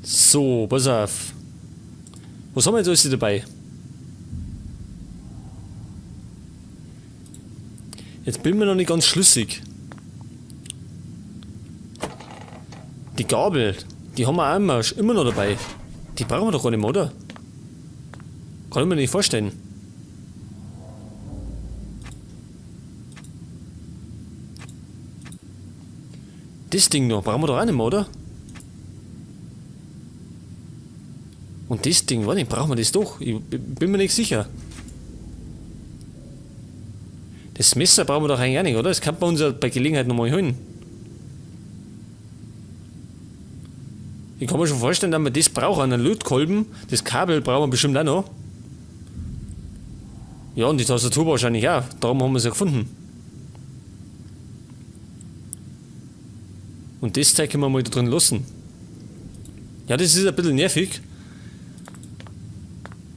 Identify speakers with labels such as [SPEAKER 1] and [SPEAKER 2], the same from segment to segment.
[SPEAKER 1] So, pass auf. Was haben wir jetzt alles dabei? Jetzt bin ich mir noch nicht ganz schlüssig. Die Gabel, die haben wir auch immer noch dabei. Die brauchen wir doch gar nicht mehr, oder? Kann ich mir nicht vorstellen. Das Ding noch, brauchen wir doch auch nicht mehr, oder? Und das Ding, warte, brauchen wir das doch? Ich bin mir nicht sicher. Das Messer brauchen wir doch eigentlich auch nicht, oder? Das kann man uns ja bei Gelegenheit nochmal holen. Ich kann mir schon vorstellen, dass wir das brauchen, einen Lötkolben. Das Kabel brauchen wir bestimmt auch noch. Ja, und die Tastatur wahrscheinlich auch. Darum haben wir es ja gefunden. Und das Zeug können wir mal da drin lassen. Ja, das ist ein bisschen nervig.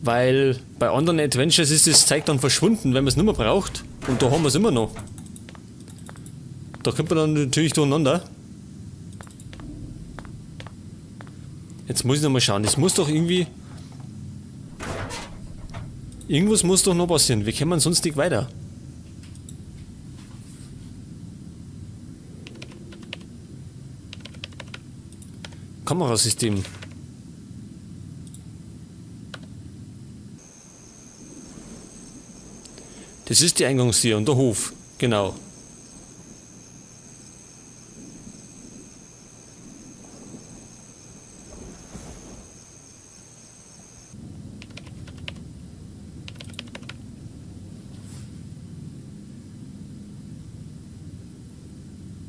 [SPEAKER 1] Weil bei anderen Adventures ist das Zeug dann verschwunden, wenn man es nicht mehr braucht. Und da haben wir es immer noch. Da kommt man dann natürlich durcheinander. Jetzt muss ich noch mal schauen. Das muss doch irgendwie... Irgendwas muss doch noch passieren. Wir kommen sonst nicht weiter. Kamerasystem. Das ist die Eingangstür und der Hof. Genau.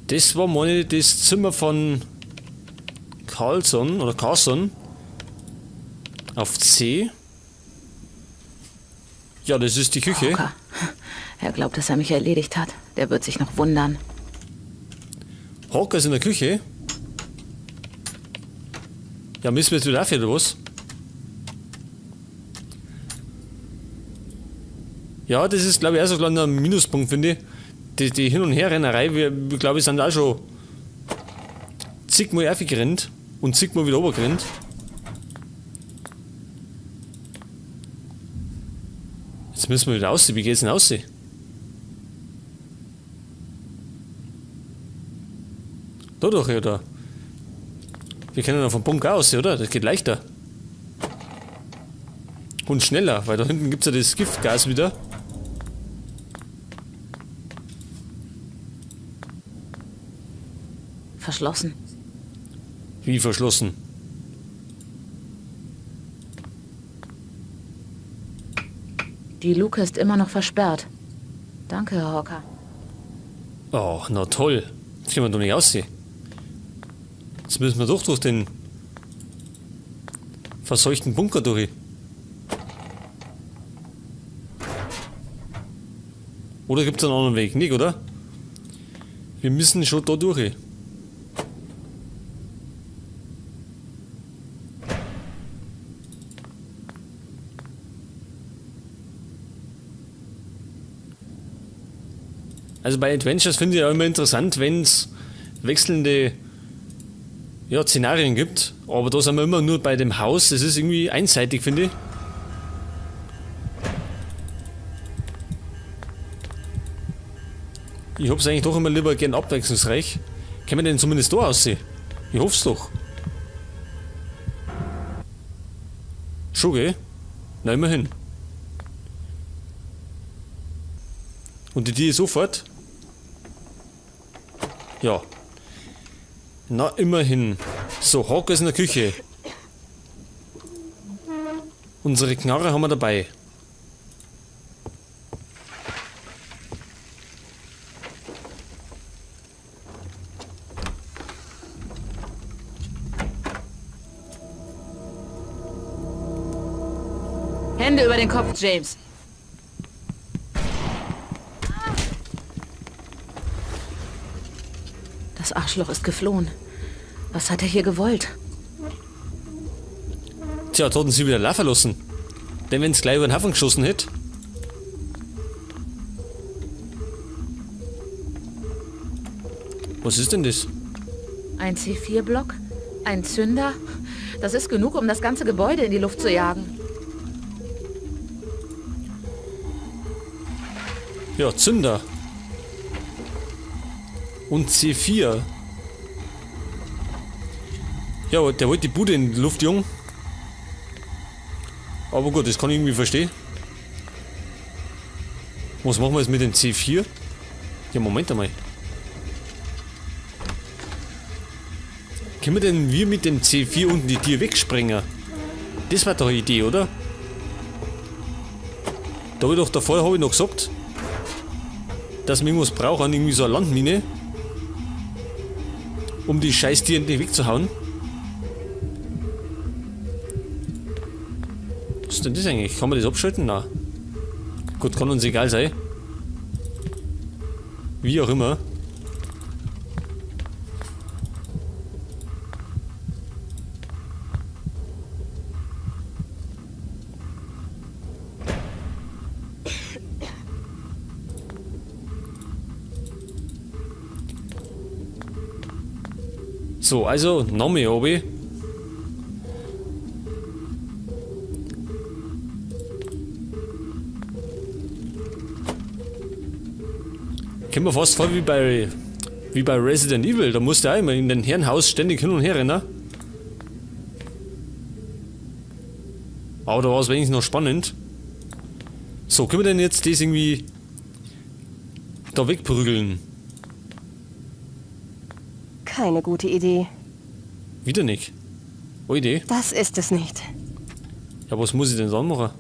[SPEAKER 1] Das war mal das Zimmer von Carlson oder Carson auf C. Ja, das ist die Küche.
[SPEAKER 2] Hawker. Er glaubt, dass er mich erledigt hat. Der wird sich noch wundern.
[SPEAKER 1] Hawker ist in der Küche? Ja, müssen wir jetzt wieder aufhören, oder was? Ja, das ist, glaub ich, auch so ein kleiner Minuspunkt, finde ich. Die Hin- und Herrennerei, wir glaub ich, sind auch schon zigmal aufgerannt und zigmal wieder runtergerannt. Jetzt müssen wir wieder raus. Wie geht's denn raus? Da durch, oder? Wir können ja vom Bunker aus, oder? Das geht leichter. Und schneller, weil da hinten gibt's ja das Giftgas wieder.
[SPEAKER 2] Verschlossen.
[SPEAKER 1] Wie verschlossen?
[SPEAKER 2] Die Luke ist immer noch versperrt. Danke, Herr Hawker.
[SPEAKER 1] Oh, na toll. Jetzt können wir doch nicht aussehen. Jetzt müssen wir doch durch den verseuchten Bunker durch. Oder gibt's einen anderen Weg? Nicht, oder? Wir müssen schon da durch. Also bei Adventures finde ich ja immer interessant, wenn's wechselnde, ja, Szenarien gibt. Aber da sind wir immer nur bei dem Haus. Das ist irgendwie einseitig, finde ich. Ich hab's eigentlich doch immer lieber gern abwechslungsreich. Kann man denn zumindest da aussehen? Ich hoff's doch. Schon, gell? Na, immerhin. Und die Tür ist sofort. Ja. Na, immerhin. So, Hawker ist in der Küche. Unsere Knarre haben wir dabei.
[SPEAKER 2] Hände über den Kopf, James. Das Arschloch ist geflohen. Was hat er hier gewollt?
[SPEAKER 1] Tja, da hatten sie wieder laufen lassen. Denn wenn's gleich über den Haufen geschossen hätte. Was ist denn das?
[SPEAKER 2] Ein C4-Block? Ein Zünder? Das ist genug, um das ganze Gebäude in die Luft zu jagen.
[SPEAKER 1] Ja, Zünder. Und C4. Ja, der wollte die Bude in die Luft, Jung. Aber gut, das kann ich irgendwie verstehen. Was machen wir jetzt mit dem C4? Ja, Moment einmal. Können wir denn wir mit dem C4 unten die Tür wegsprengen? Das war doch eine Idee, oder? Da hab ich doch davor hab ich noch gesagt, dass wir irgendwas brauchen, irgendwie so eine Landmine, um die scheiß Tiere endlich wegzuhauen. Was ist denn das eigentlich? Kann man das abschalten? Nein. Gut, kann uns egal sein. Wie auch immer. So, also nochmal obi. Kommt mir fast vor wie bei Resident Evil. Da musst du auch immer in den Herrenhaus ständig hin und her rennen. Aber da war es wenigstens noch spannend. So, können wir denn jetzt das irgendwie da wegprügeln?
[SPEAKER 3] Keine gute Idee.
[SPEAKER 1] Wieder nicht. Oh, Idee.
[SPEAKER 3] Das ist es nicht.
[SPEAKER 1] Ja, was muss ich denn dann machen?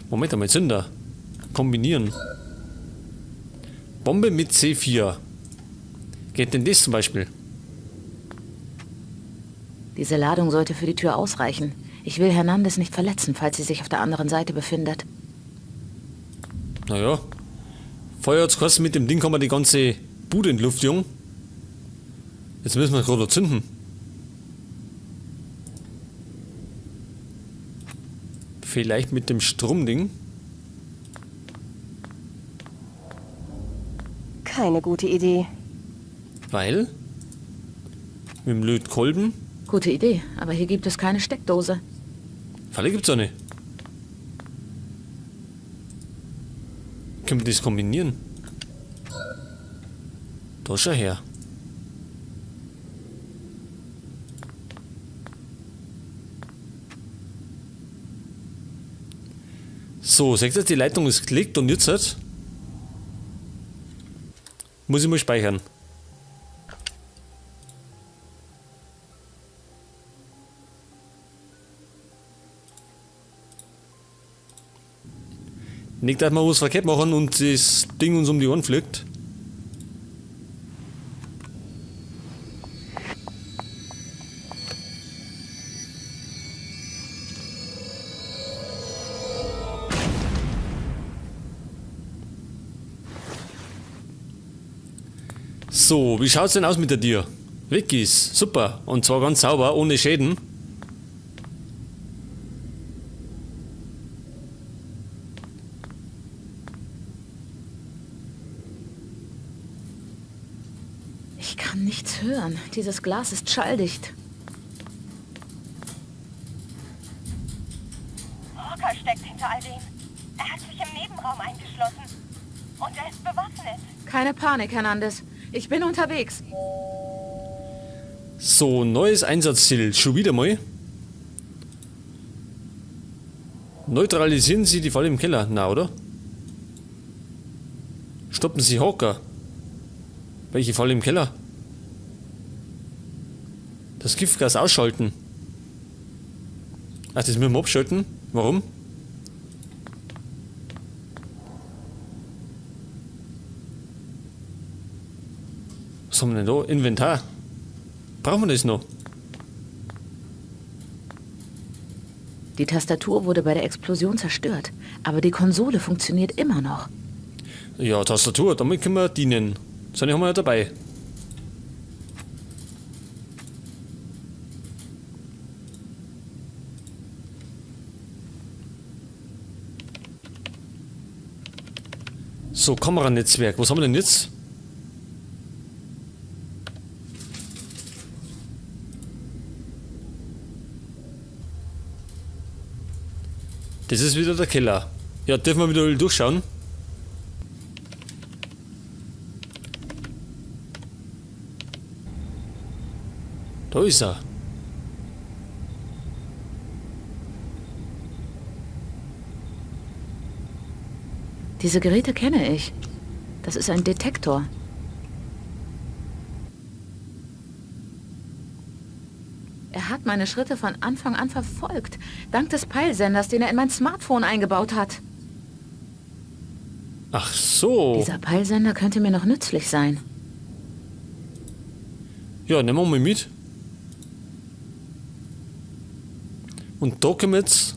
[SPEAKER 1] Moment einmal, Zünder. Kombinieren. Bombe mit C4. Geht denn das zum Beispiel?
[SPEAKER 2] Diese Ladung sollte für die Tür ausreichen. Ich will Hernandez nicht verletzen, falls sie sich auf der anderen Seite befindet.
[SPEAKER 1] Naja. Feuer hat's geheißen, mit dem Ding kann man die ganze Bude in die Luft jagen. Jetzt müssen wir gerade zünden. Vielleicht mit dem Stromding.
[SPEAKER 3] Keine gute Idee.
[SPEAKER 1] Weil? Mit dem Lötkolben?
[SPEAKER 2] Gute Idee, aber hier gibt es keine Steckdose.
[SPEAKER 1] Falle gibt's auch nicht. Können wir das kombinieren? Da schau her. So, seht ihr, die Leitung ist gelegt und jetzt halt muss ich mal speichern. Nicht, dass wir was verkehrt machen und das Ding uns um die Ohren fliegt. So, wie schaut's denn aus mit der Tür? Weg ist, super. Und zwar ganz sauber, ohne Schäden.
[SPEAKER 2] Ich kann nichts hören. Dieses Glas ist schalldicht.
[SPEAKER 3] Hawker steckt hinter all dem. Er hat sich im Nebenraum eingeschlossen. Und er ist bewaffnet.
[SPEAKER 2] Keine Panik, Hernandez. Ich bin unterwegs.
[SPEAKER 1] So, neues Einsatzziel. Schon wieder mal. Neutralisieren Sie die Falle im Keller. Na, oder? Stoppen Sie Hawker. Welche Falle im Keller? Das Giftgas ausschalten. Ach, das müssen wir abschalten? Warum? Was haben wir denn da? Inventar. Brauchen wir das noch?
[SPEAKER 2] Die Tastatur wurde bei der Explosion zerstört, aber die Konsole funktioniert immer noch.
[SPEAKER 1] Ja, Tastatur, damit können wir dienen. So eine haben wir ja dabei. So, Kameranetzwerk. Was haben wir denn jetzt? Das ist wieder der Keller. Ja, dürfen wir wieder durchschauen? Da ist er.
[SPEAKER 2] Diese Geräte kenne ich. Das ist ein Detektor. Er hat meine Schritte von Anfang an verfolgt, dank des Peilsenders, den er in mein Smartphone eingebaut hat.
[SPEAKER 1] Ach so.
[SPEAKER 2] Dieser Peilsender könnte mir noch nützlich sein.
[SPEAKER 1] Ja, nehmen wir mal mit. Und da können wir jetzt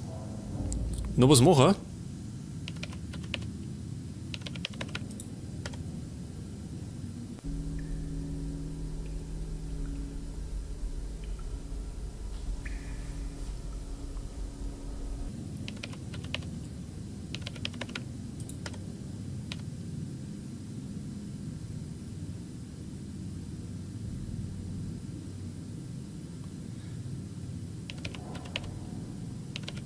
[SPEAKER 1] noch was machen.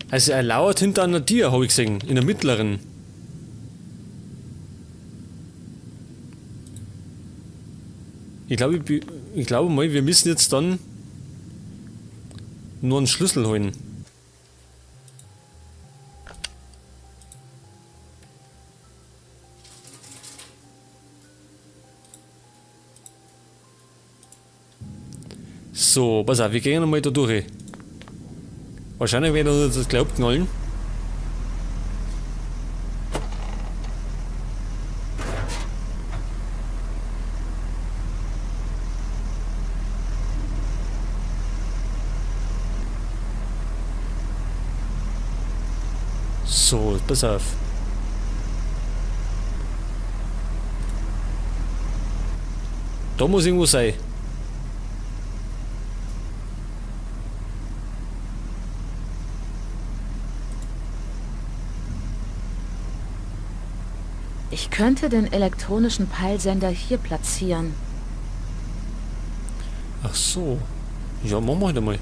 [SPEAKER 1] Also er lauert hinter einer Tür, habe ich gesehen, in der mittleren. Ich glaube, ich glaube mal, wir müssen jetzt dann nur einen Schlüssel holen. So, pass auf, wir gehen nochmal da durch. Wahrscheinlich werden wir uns das glaubt knallen. So, pass auf. Da muss irgendwo sein.
[SPEAKER 2] Ich könnte den elektronischen Peilsender hier platzieren.
[SPEAKER 1] Ach so. Ja, machen wir halt einmal.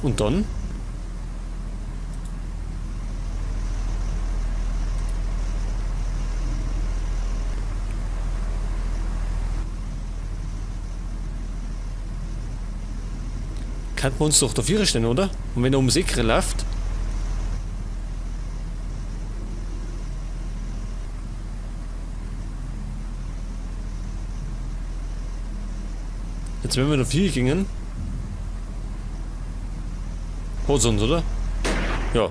[SPEAKER 1] Und dann? Könnten wir uns doch dafür stellen, oder? Und wenn er ums Eck läuft? Jetzt wenn wir dafür gingen. Hat's uns, oder? Ja.